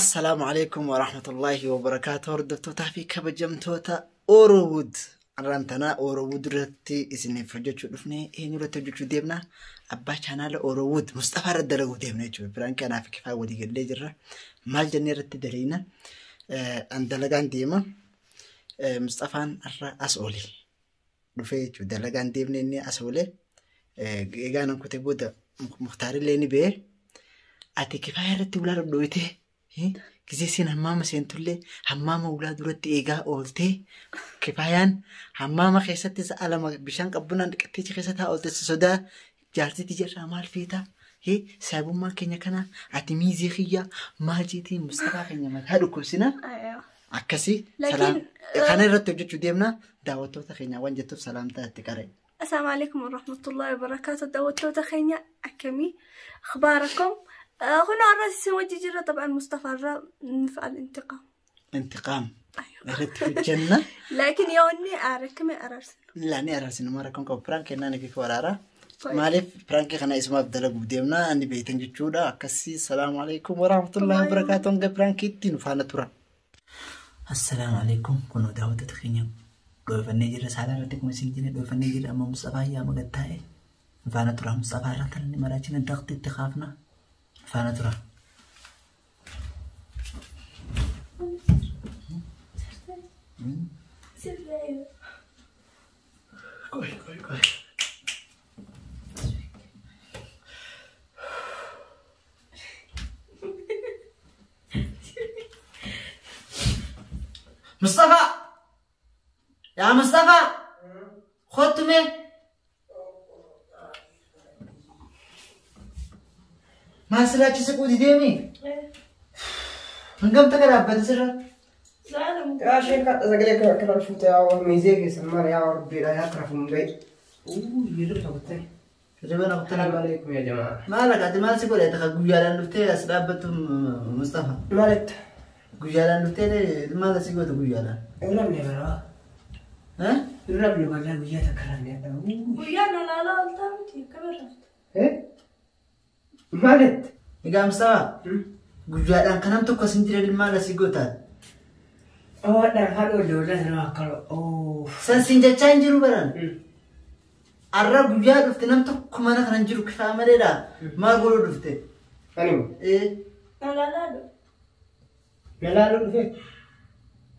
Assalaamu alaikum warahmatullaahi wabarakaatu. Hordoftootaa fi kabajamtoota Orowood. Har'aan tana Orowood irratti isiniif hojjechuu dhufne. Eenyu irratti hojjechuu deemna? Abbaa chaanaala Orowood Mustafaa irratti dalaguu deemna jechuudha. Biraan kanaaf kifaa walii gallee jirra. Maal jennee irratti daleena? An dalagaan deema. Mustafaan har'a as oole. Dhufee jechuudha. Dalagaan deemne inni as oole. Egaa nan kutee booda Muhtaarillee ni ba'e. Ati kifaa irratti ulaa dhodhooyitee gisee isin hammaama seentullee hammaama ulaa duratti eegaa ooltee, kifaayaan hammaama keessatti sa'a 2 bishaan qabbunaan dhiqattee achi keessa taa'aa oolte. Si sodaa jaarsitti jirraa maal feetaa? Saayibummaan keenya kana ati miizee kiyyaa maal jeetii Mustafaa keenya mataa dhukkubsina. Akkasii salaam kana irratti hojjechuu deemna. Daawwattoota keenya waan jettuuf salaamtaa itti qara'e. السلام عليكم ورحمة الله وبركاته. دعوتوتا خينيا أكمي أخباركم؟ هنا الرأس وجي جرة طبعا مصطفى الرا نفعل انتقام. انتقام. أيوة. irratti hojjenna. لكن يوني أركمي أرسل. Laa ni araarsinu mara kan qabu piraank kennaa ni kika waraara. طيب. Maaliif piraankii kana isumaaf dalaguuf deemna ani beektan jechuudha. Akkasii salaamu alaikum warahmatullahi wabarakaatu, hanga piraankiitti nu faana tura. Assalaamu alaikum, kunoo daawwattoota keenya dhoofannee jirra saalaa irratti, akkuma isin jenne dhoofannee jirra. Amma Mustafaa yaa gattaa'e nu faana tura. Mustafaa irraa kan inni maraachina daqti itti kaafna, nu faana tura. Qoy qoy qoy. Mustafa! Yaa Mustafa! Kottu mee! Maal silaachi siquu dideemi? Hangam takka dhaabbate sirra? Yaa sheekh, sagalee kana akkana ol fuute, yaa miizee keessan maal, yaa rabbiidha, yaa tarafuun ga'i. Hirriba kuttee. Hirriba na kuttee. Salaamu alaikum yaa jamaa. Maal ati maal si godhe taka guyyaadhaan dhuftee as dhaabbattu Mustafa? Maalitti? Guyyaadhaan dhuftee maal si goote guyyaadhaan? Hirrabne baraa. Eh? Hirrabne balaa, guyyaa takka rafne. Guyyaan alaalaa oltaa miti kamirra. Eh? Maalitti? Egaa Mustafa, guyyaadhaan kanam tokko sin jira maal asii gootaan? Owadhaan haadha olle walaa nama akkana. Oh. San sin jechaa hin jiru baran. Arra guyyaa dhufte nam tokko mana kana hin jiru kifaa maleedha. Maal godhuu dhufte? Ani moo? Eh. Alaalaa dhu. Na laaluu dhufe?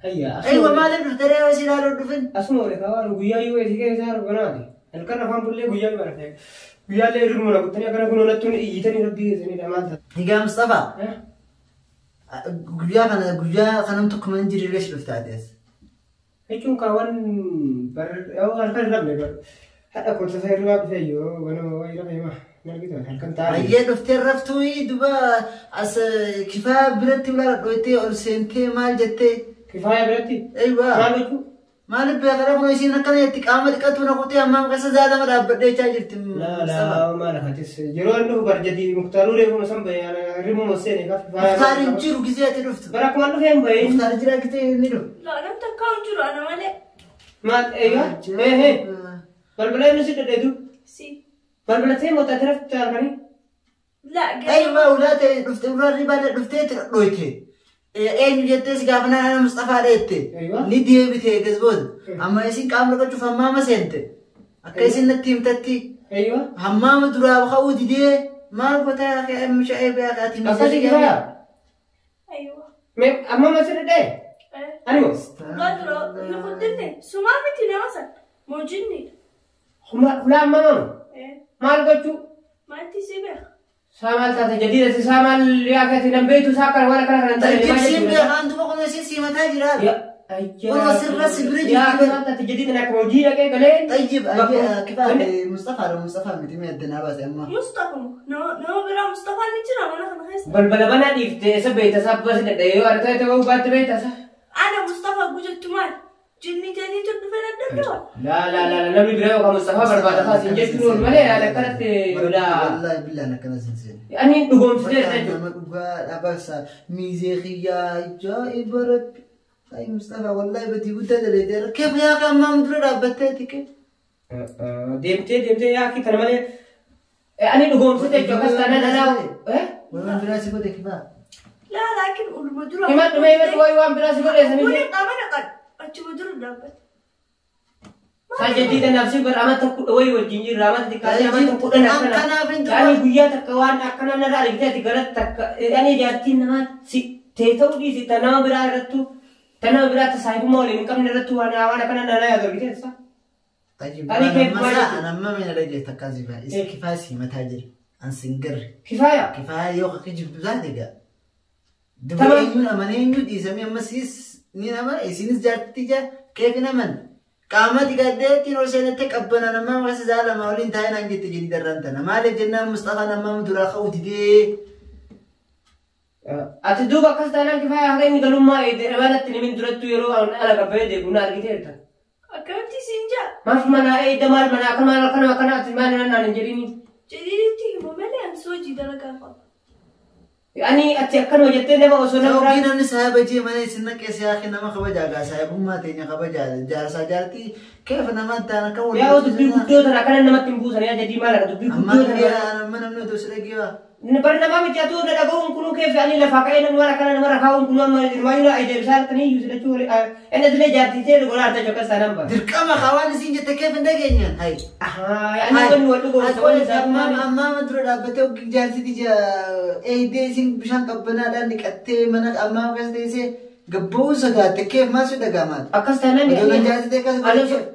Hayya. Aywa, maaliif dhufte ree yoo si ilaaluu dhufin? Asuma ole kaawwan guyyaa yoo eessi keessa arganaati. Halkan afaan bullee guyyaa barate. Guyyaallee hirribuma na kuttanii akkana kun olattuun iyyitanii rabbii keessanidha maal ta'a? Egaa Mustafa, Eh? guyyaa kana guyyaa kanam tokko mana hin jirre leesh dhufte ati as? Jechuun kaawwan bar yoo halkan hin rafne bar hadha koota isa hirribaa dhufe yoo ganama wayii rafee maa hin argitu halkan taa'ee. Ayyee, dhuftee raftuu duba as kifaa biratti ulaa dhoytee ol seentee maal jettee? Kifaaya biratti? Aywa. Maal jechuu? Maaliif beekara kun isiin akkana jetti, qaama dhiqatu na kutee ammaan keessa zaadama dhaabbadhee jechaa jirti. Laa laa, maal hatis yeroo inni dhufu barjadii muktaaruu reefuma san bahee hirribuma seene kaaf kifaaya. Muktaar hin jiru gisee ati dhuftu. Bara akkuma dhufee hin bahee. Muktaar jira gisee inni dhufu. La namni takka hin jiru ana malee. Maal eegaa? Ee ee. Balbala inni si dhadheetu. Si. Balbala ta'e moota ati raftu halkanii. La. Aywa, ulaa ta'e dhufte, ulaa ribaadha dhuftee itti dhoyte. Eenyu jettee si gaafa nana Mustafaa dheette. Aywa. Ni deebite eegas booda. Amma isin qaama dhiqachuuf hammaama seente. Akka isin natti himtatti Eeyyoo. hammaama duraa ka'uu didee maal goota mucaa beekaa ati? Akkasii kifaaya. Aywa. Mee amma ma si dhadhee? Ani moo? La dura ni kuddinne sumaa miti nama san moojinni. Hulaa amma mamu? Eh. Maal gochuu? Maalti si beeka? Saa maal taate jadiida si saa maal yaa keeti nan beektu saa akkana waan akkana kanan ta'e. Tarkibsiin beekaan duba kun isin simataa jira. Kun sirra si bira jirti. Yaa maal taate jadiida akkuma hojii dhaqee galee. Tayyib, kifaa Mustafaa dha, Mustafaa miti, mee addanaa baase amma. Mustafa nama biraa Mustafaa ni jira mana kana keessa. Balbala banaa dhiiftee isa beekta isaa basi dhadhee yoo argaa ta'uu baatte beekta isaa. Ana Mustafa gujettu maal? Jinni teetiitu dhufe dadhabdoo. Laa laa laa, namni biraa yookaan Mustafaa barbaada fa'aa siin jechuun malee yaada akkanatti lolaa. Wallaahi billaan akkana sin seene. Ani dhugoomsitee jechuudha. Nama dhugaa dhabarsa miizee kiyyaa ajaa'iba rabbi. Ay Mustafa, wallahi badii guddaa daleeteera. Keef yaa kan ammaa dura dhaabbattee tike. Deemtee deemtee yaa akki tana malee ani dhugoomsite jechuudha akkas taanaan anaa. Waan biraa si godhe kifaa. Laa laakiin uluma dura. Himadhu mee himadhu wayi waan biraa si godheessanii. Kuni qabana qad achuma dura dhaabbate. Sajjadii kanaaf si bar amata kudha wayi wajjin jirra amata xiqqaatee amata kudhan akkana. Kanaaf hin Yaani guyyaa takka waan akkana narra argite ati gara takka yaani jaartiin namaa si ta'e ta'uu dhiisi ta nama biraa irrattu ta nama biraa ta saahibummaa waliin hin qabne irrattu waan waan akkana nana yaadu argite sa. Ani Anamma mina dhageessa akkas ifaa. Isa kifaa si mataa jira. An singarre. Kifaaya. Kifaa yoo akka jibdu taate egaa. Dubara eenyuun amane eenyuu dhiisamee ammas ni amana isinis jaartii jaa keef hin amanne. Qaama dhiqadhee ittiin ol seenattee qabbanaan ammaa keessa jaalama waliin taa'ee naan jette jedhi darraan tana. Maaliif jennaan Mustafaan ammaa duraa ka'uu didee. Ati duuba akkas taanaan kifaaya haga inni galummaa eegde amanatti nimin durattuu yeroo ala gabbee deebi'u na argiteerta. Akkamitti siin jaa? Maaf manaa eegda maal manaa akka maal akkana akkana ati maal naan hin jedhini. Jadiiditti hima malee ani soojii dalagaa qaba. Ani ati akkanuma jettee nama osoo nama Yookiin namni saahiba jee mana isin naqee siyaaqi nama kabajaa gaa saahibummaa teenya kabajaa jaarsaa jaartii keefa nama ta'an akka waliin. Yaa dubbii guddoo tana akkana namatti hin buusan yaa jadii maal akka dubbii Amma guddoo tana. amma namni otoo si dhageewaa. Bar namaa miti atuu na dhaga'uun kunuu keef ani lafaa ka'ee namni waan akkana nama rakaa'uun kunuu amma hirmaayuu na ajaa'ibsaa halkanii iyyuu silachuu wali inni asilee jaartii ta'e godhaa arta jokkas taanaan bara. Dirqama hawaan isin jette keef hin dhageenyaan. Hayi. Ani wanni wal dhugoomsa wanni isaa Ammaa dura dhaabbattee oggii jaarsiiti eegdee isin bishaan qabbanaadhaan dhiqattee mana ammaa keessa teessee gabba'uu sodaatte keef maal si dhaga'amaati? Akkas taanaan Otoo kan jaarsi ta'e akkas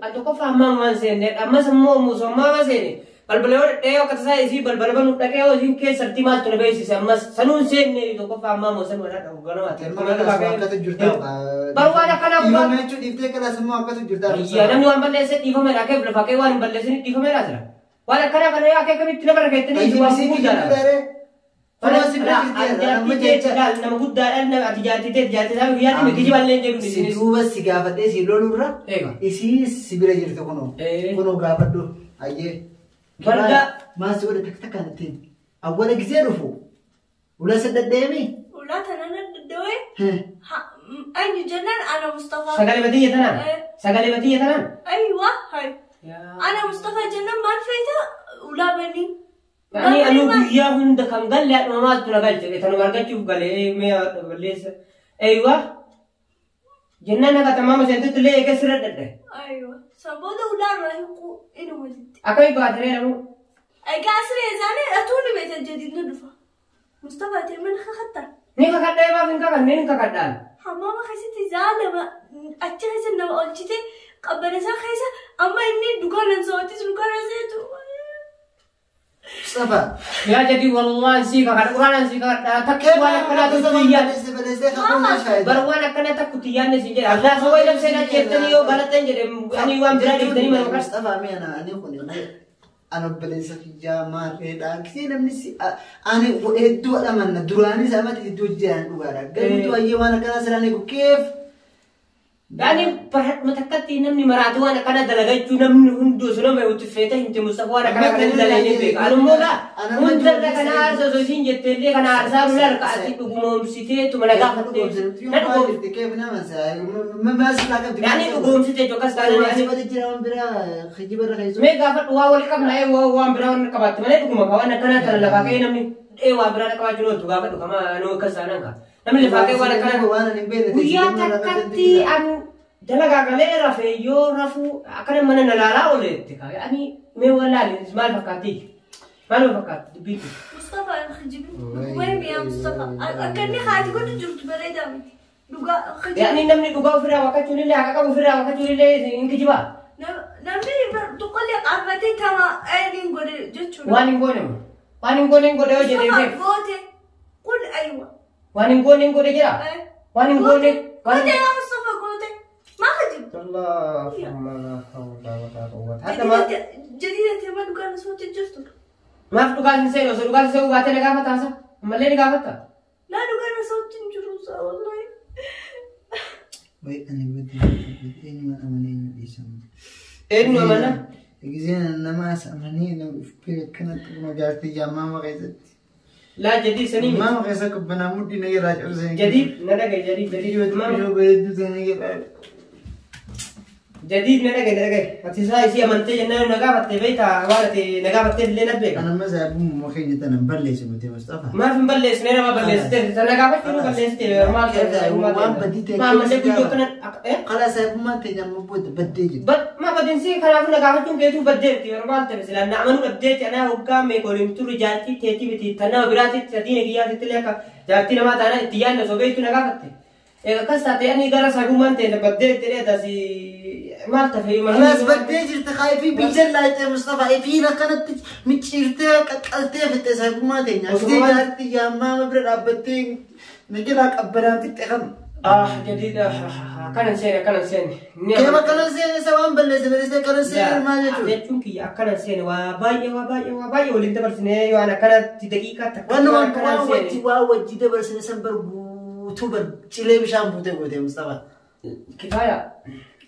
Ani tokkoffaa ammaa waan seenne ammas immoo musommaa waan seenne balbala yoo dhadhee akka tasaa isii balbala banuu dhaqee yoo isiin keessatti maaltu na beeksise ammas sanuun seenne tokkoffaa ammaa moo san waan dhagu ganamaati. Akkatu jirta. Bar waan akkanaa Dhiifama jechuun dhiiftee kalaas immoo akkatu jirta. Iyyaa namni waan balleesse dhiifameedha keef lafa kee waan hin balleessiniif dhiifameedha jira. Waan akkanaa kana yaa kee kamitti nama rakeettanii isin waan gurguddaadha. Nama guddaadhaan ati jaartii ta'e jaartii isaa guyyaatti miti jiballee jedhu Si isinis. duuba si gaafadhee si lolurra Eega. isii si bira jirti kunoo. Kunoo gaafadhu. Ayyee. Barda. Maal si godhe takka takkaan ittiin. Awwala gisee dhufu. Ula sadaddeemi. Ulaa tana na daddawee eenyu jennaan ana Mustafaa. Sagalee batiyya tanaan. Sagalee batiyya tanaan. Aywa hay. Ana Mustafaa jennaan maal feeta ulaa banii. Ani anu guyyaa hunda kan galle haadhuma maaltu na galche tanuma argachuuf galee mee balleessa. Eeywa. Jennaan akka tamaama seentutti illee eega sirra dhadhe. Aywa. San booda ulaa irraa hiiquu inuma jetti. Akkami baatiree namuu. Egaa asiree isaanii atuu ni beekta jadiid ni dhufa. Mustafaa ta'e mana kakattaa. Ni kakadhee maaf hin kakanne ni kakadhaan. Hammaama keessatti zaalama achi keessa nama olchite qabbana isaa keessa amma inni dukaanan so'atis dukaana seetu. Mustafa. Yaa jadi wallahi sii kakadha quraanaan sii kakadha takka waan akkanaa tuttu iyyaa. Bar waan akkanaa takku xiyyaanne siin jedha. Allah soo wayi labsee jettanii yoo galaxan jedhe ani waan biraa dhiiftanii mana maqaa. Mustafa mi ana ani kun ana obboleessa kiyyaa maarreedha. Kisee namni si ani hedduu adhamanna duraanis amati hedduu hojjetan dhugaadha. Garuu ayyee waan akkanaa siraan eegu keef. Yaani baratuma takkatti namni maraatu waan akkana dalagachuu namni hunduu osoo nama itti feete himte Mustafa waan akkana kana dalagee beeka. Anummoo laa hundarra kana aarsa osoo isiin jettee illee kana aarsaa lula harka ati dhugumoomsitee tuma na gaafatte. Na dhugoomsite. Yaani dhugoomsite jechuun akkas taanaan mee gaafadhu waa wal qabna ee waan biraa waan qabaatte malee dhuguma ka waan akkanaa kana lafaa ka'ee namni ee waan biraa qabaachuu ooltu gaafadhu kama anuu akkas taanaan ka. Namni lafaa ka'ee waan akkanaa guyyaa takkatti anu dalagaa galee rafee yoo rafuu akkana mana na laalaa ooletti ka yaani mee waan laali maal fakkaatti maal fakkaatti dubbiitu. Mustafa kijibin waymi yaa Mustafa akka inni haati godhu jirtu bareedaa miti. Dhugaa kijibin. Yaani namni dhugaa ofirraa wakkachuun illee haqa qabu ofirraa wakkachuun illee hin kijibaa. Namni tokkollee qabatee tama ainiin godhe jechuudha. Waan hin goone waan hin goone hin godhe yoo jedhee Mustafa goote qul aywa. Waan hin goone hin godhe jira. Waan hin goone. Goote yaa Mustafa goote. Maa kijibde? Jadiidatti amma dhugaan osoo jirtu. Maaf dhugaan hin seenu osoo dhugaan hin seenu baatee na gaafata haasa. Ammallee ni gaafatta. Laa dhugaan osoo hin jiru wallahi. Wai ani badi eenyumaan amanee eenyu dhiisamu. Eenyu amana? Giseen namaas amanee nama ufbee akkanatti dhuma jaartii jaammaama keessatti. Laa jadii sanii miti. Maama keessa qabbanaa mudhii na irraa cabsee. Jadii na dhagaye jadii jadii Yoo bareedduu sana irraa. Jadiid na dhagaye na dhagaye. Ati isaa isii amantee jennaan na gaafatte beektaa waan ati na gaafattee illee na beeka. Kan amma saayibummaa keenya tana hin balleessinu ta'e Mustafaa. Maaf hin balleessine nama balleessite sana gaafachuu nu balleessite maal ta'e Waan badii ta'e Maa ammallee guyyoo kana Karaa saayibummaan teenya amma booda baddee jirti. Ma badinsi kanaafuu na gaafachuun keetuu baddeerti yeroo maal ta'e silaa na amanuu dhabdeetti anaa hoggaa meeqa waliin turre jaartii teetii miti tanaa biraatitti sadiina kiyyaatitti illee akka jaartii namaa taanaa itti yaadna osoo beektu na gaafatte. Egaa akkas taate ani gara saayibummaan teenya baddeerti jedhee taasi maal tafe Kalaas baddee jirti kaayifii biyya laayitee Mustafaa ifiin akkanatti micciirtee qaqqaltee fixee saayibummaa teenya. Fitee jaartii yaammaa bira dhaabbattee na jalaa qabbanaan fixee kan. Ah jadiid akkanan seene akkanan seene. Keema akkanan seene isa waan balleesse balleessee akkanan seene maal jechuudha? Jechuun kiyya akkanan seene waa baay'ee waa baay'ee waa baay'ee waliin dabarsinee waan akkanatti daqiiqaa takka Waan waan wajji waa wajji dabarsine san bar guutuu bar cilee bishaan buutee gootee Mustafaa. Kifaaya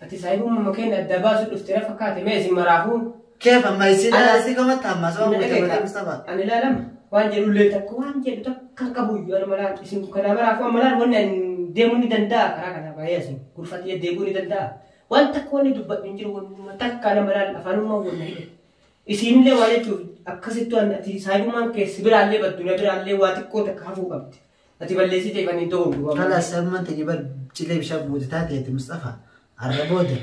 ati saayibummaa keenya adda baasuu dhufte na fakkaate mee isin maraafuu. Keef amma isin asii kamatti amma sababa gootee gootee Mustafaa. Ani ilaalama waan jedhu illee takka waan jedhu takka kan qabu iyyuu ani malaan isin kana maraafuu amma malaan wanni ani deemuu ni danda'a karaa kana baay'ee isin gurfatee deemuu ni danda'a. Waan takka wanni dubbadhu hin jiru wanni takka ana malaan afaanummaa wanna hidhe. Isinillee waa jechuuf akkasittu ati saayibummaan keessi biraallee baddu na biraallee waa xiqqoo takka hafuu qabdi. Ati balleessitee kan hin dogoggorru. Kalaas saayibummaan teenya bar cilee bishaan buute taateeti Mustafaa. Har'a booda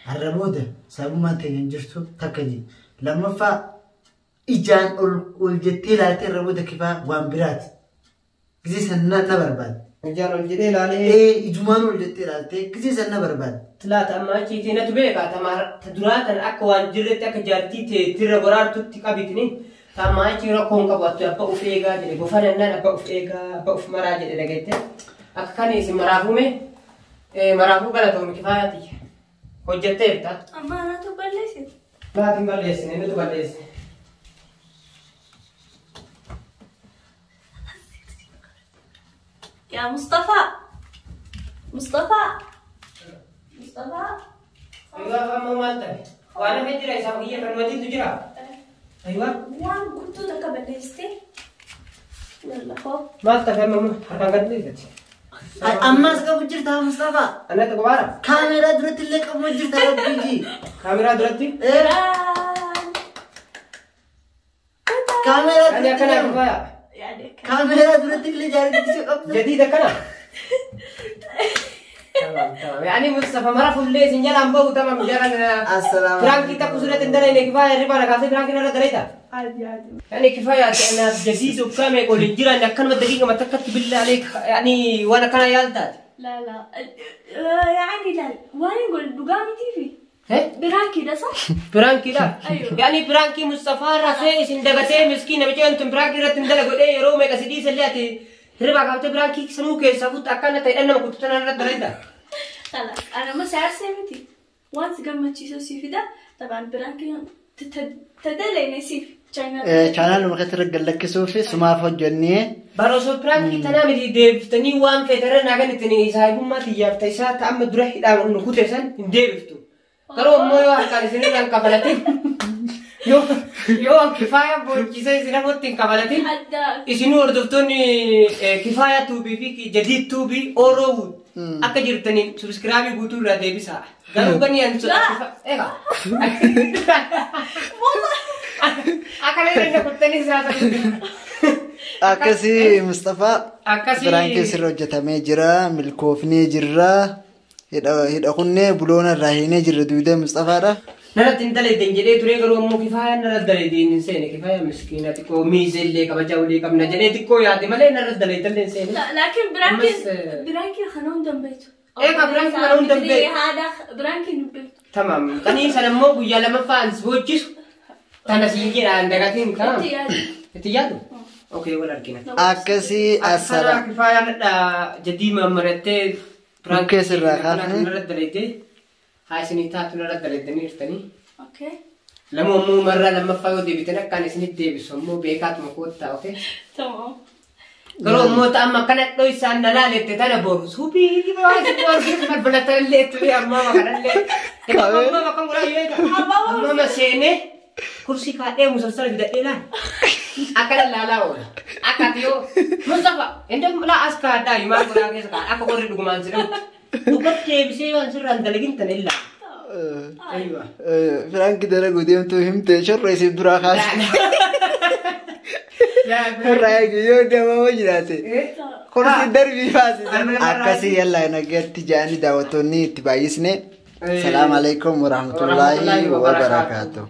har'a booda saayibummaan teenya hin jirtu takka ji. Lammaffaa ijaan ol ol jettee ilaaltee irra booda kifaa waan biraati. Gisee san na barbaade. Ijaan ol jedhee ilaalee. Ee ijumaan ol jettee ilaaltee gisee san na barbaade. Laata amma achiitii natu beeka ta duraa tan akka waan jirretti akka jaartii teettirra goraartutti qabitini. Tamma achi rakkoon qabu ati abba uf eegaa jedhe gofanannaan abba uf eegaa abba uf maraa jedhe dhageette. Akka kan isin maraafume maraafuu galatoomi kifaayaati. Hojjetteerta. Amma anatu balleessite. Laatiin balleessine nutu balleessine. يا مصطفى مصطفى مصطفى أيوة أما maal ta'e waan hafe jira isaaf kiyya kan matiitu jira. أيوة waan guutuu takka balleessite. Yalla koo. Maal tafe amma harkaan gad dhiisati. Ammas qabu jirta Mustafaa. Anatti qobaara. Kaameeraa duratti illee qabu jirta Rabbiiji. Kaameeraa duratti. Kaameeraa Ani akkana duratti. kifaaya. Kaameeraa duratti illee jaartii qabdu. Jadiid akkana. Tamam tamam. Yani Mustafa mara fullee isin jalaan bahu tamam jaran. Assalaamu Piraankii takku sirratti hin dalayne kifaaya hirribaa na kaasee piraankii narra dalayta. عادي عادي. Yani kifaaya anaaf jadiid ukkaame waliin jiran akkanuma daqiiqama takkatti billaa aleek yani waan akkana yaaltaati. لا لا يعني لا وين نقول دقامتي في برانكي ده صح؟ Piraankiidha. Ayyo. Yani piraankii Mustafaa rafee isin dagatee miskiina micceen tun piraankii irratti hin dalagu godhee yeroo meeqa si dhiisellee ati hirribaa kaaftee piraankii sanuu keessaa fuutu akkana ta'e dhala nama kuttu tanarra dalayta. خلاص انا مش عارفه متي وانس قمت شي سوسي في ده طبعا برانكي تدلي نسيف Chaanaaluma keessatti gallakkisuu fi sumaaf hojjennee Bara osoo piraankii tanaa miti deebiftanii waan feetarra naa kennitanii saahibummaa xiyyaaf ta'isaa ta'amma dura hidhaan nu kute san hin deebiftu. Garuu ammoo yoo harkaan isinirraan kafalatin yoo kifaaya boochisee isin hafuutti hin kafalatin حتى isinuu hordoftoonni kifaaya tuubii fi jadiid tuubii Orowood akka jirtaniin subscribe guutuu irraa deebisaa. Garuu gani ani egaa. Akkana irra kuttanii isaa akkasii Mustafaa Akkasii. Piraankii sirra hojjetamee jira milkoofnee jirra hidha kunnee buloona irraa hiinee jirra duudee Mustafaadha. Narratti hin dalayden jedhee ture garuu ammoo kifaaya narratti dalayden hin seene kifaaya miskiina xiqqoo miizellee kabajaa walii qabna jedhee xiqqoo yaade malee narratti dalaydellee hin seene. لا لكن برانكي بس- برانكي خلون دمبيته إيه، برانكي خلون دمبيته. هذا برانكي نبيته Tamam. Qanii sana immoo guyyaa lammaffaa ani booccisu tana siin jedha an dagatiin tamam. Itti yaadu. Itti yaadu? Okei wal argina. Akkasii Akkana asala. kifaayaan jadii mammarattee Bukkee sirraa kaafne. narratti dalaydee haa isinii taatu narratti dalaydanii jirtanii. اوكي Lama ammoo marraa lammaffaa yoo deebitan akkaan isinitti deebisu ammoo beekaatuma koottaa okei. تمام Garuu ammoo ta'amma akkana dhoo isaan na laalette tana boru suubii balbalatallee ture ammaa makanallee. Ammaa makkan godhaa yoo ta'u ammaa ma seenee kursii kaadhee musalsala fidadhee laal. Akkana laalaa oola. Akka ati yoo Mustafa inni laa as kaadhaa himaa godhaa keessa kaadha akka qorri dhugumaan si dhugu. Dhugatti deebisee waan sirraan dalagin tana illaa. Aywa. Prank dalaguu deemtuu himte shorra isiif duraa kaase. Irraa eegi yoo deemamaa jiraate. Kursi darbii baase. Akkasii yallaa nagatti ja'anii daawwattoonni itti baay'isne. Salaam alaikum warahmatullaahi wabarakaatuh.